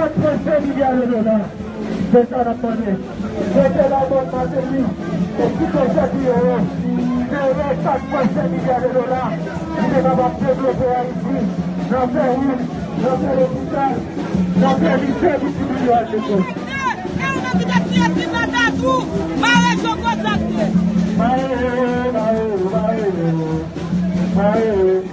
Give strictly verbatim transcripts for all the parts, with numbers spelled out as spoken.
Kat pwen senk milya de dola. Se sa n ap mande. Mete la bann Mateli e ti kòchè ki yo yo. Se yo kat pwen senk milya de dola. Ki te kapab devlope Ayiti. Nan fè wout, nan fè lopital, nan fè lise pou ti moun yo al lekòl. E ou menm ki te tiye Tinata tou, mare Joko Zak te. Mare, mare, mare, mare.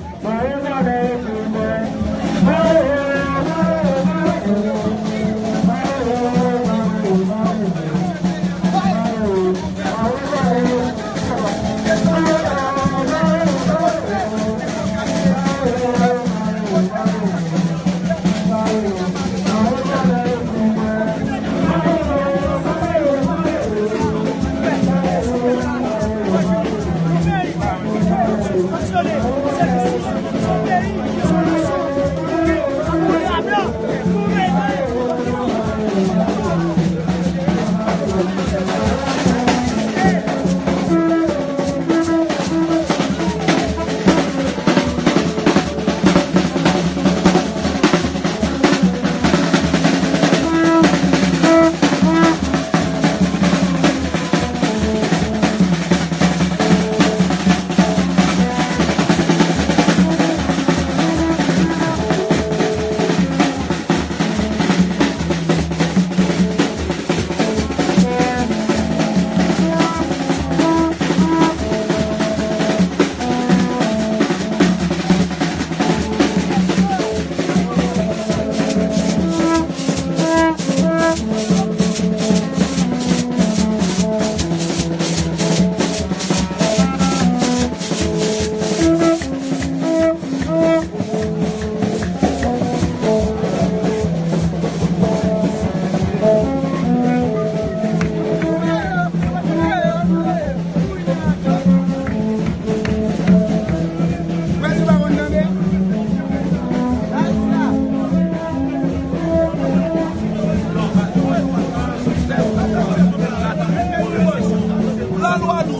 Lalwa di w,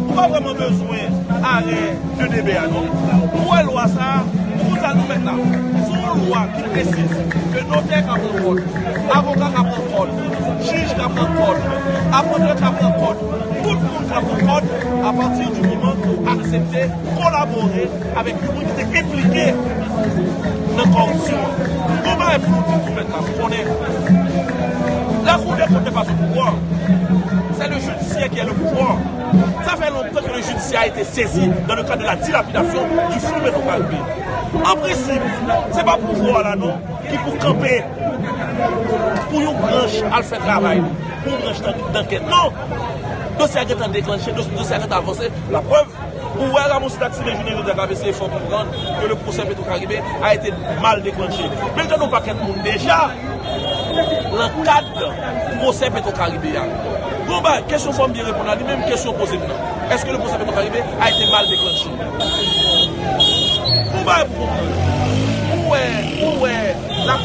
ou pa vrèman bezwen arè de debè a, non. Ou wè lwa sa a, pou sa nou mèt la. Se yon lwa ki presize ke notè ka pran kòd, avoka ka pran kòd, jij ka pran kòd, apotèk ka pran kòd, tout moun ka pran kòd apati di moman ke w aksepte kolabore avèk yon moun ki te enplike nan kòripsyon an. Bon bagay pou nou di tou mèt la, pou konnen la Cour des comptes n'est pas au pouvoir, c'est le judiciaire qui est le pouvoir. Ça fait longtemps que le judiciaire a été saisi dans le cadre de la dilapidation du fonds Petro-Caribe. An prensip, se pa pouvwa la non ki pou kanpe pou yon branch al fè travay li, pou yon branch dan- dankèt. Non! Dosye a gentan deklanche, dos- dosye a gentan avanse. Laprèv, ou wè Ramoncita Activin jounen jodi a k ap eseye fè w konprann ke le procès Petro-Caribe a été mal déclenché. Men l te gen yon pakèt moun deja nan kad pwosè Petro Caribe a. Bon, ba, kesyon fò m byen reponn a li menm, kesyon poze m nan. Èske le procès Petro Caribe a été mal déclenché? Bon, ba, pou konprann. Ou wè, ou wè, la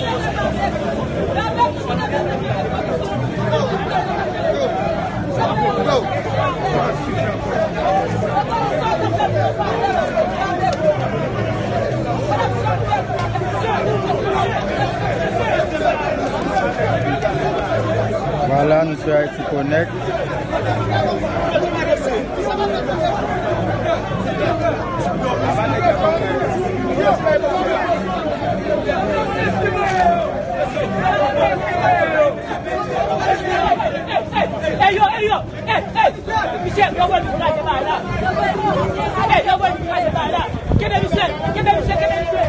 Voilà, nou sou Haïti Connect. Ey, yo, ey, yo! Ey, ey! Michel, yo voye nou kraze bagay la! Ey, yo voye nou kraze bagay la! Kenbe Michel! Kenbe Michel! Kenbe Michel!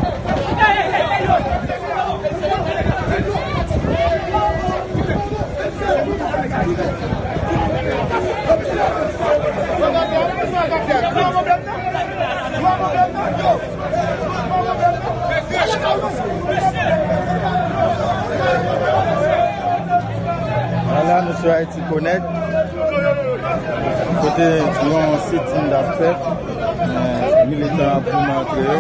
Ey, ey, ey, ey, yo! Ala nou sou Ayiti Konèk, kote yon sit-in t ap fèt, men militan ap goumen antre yo.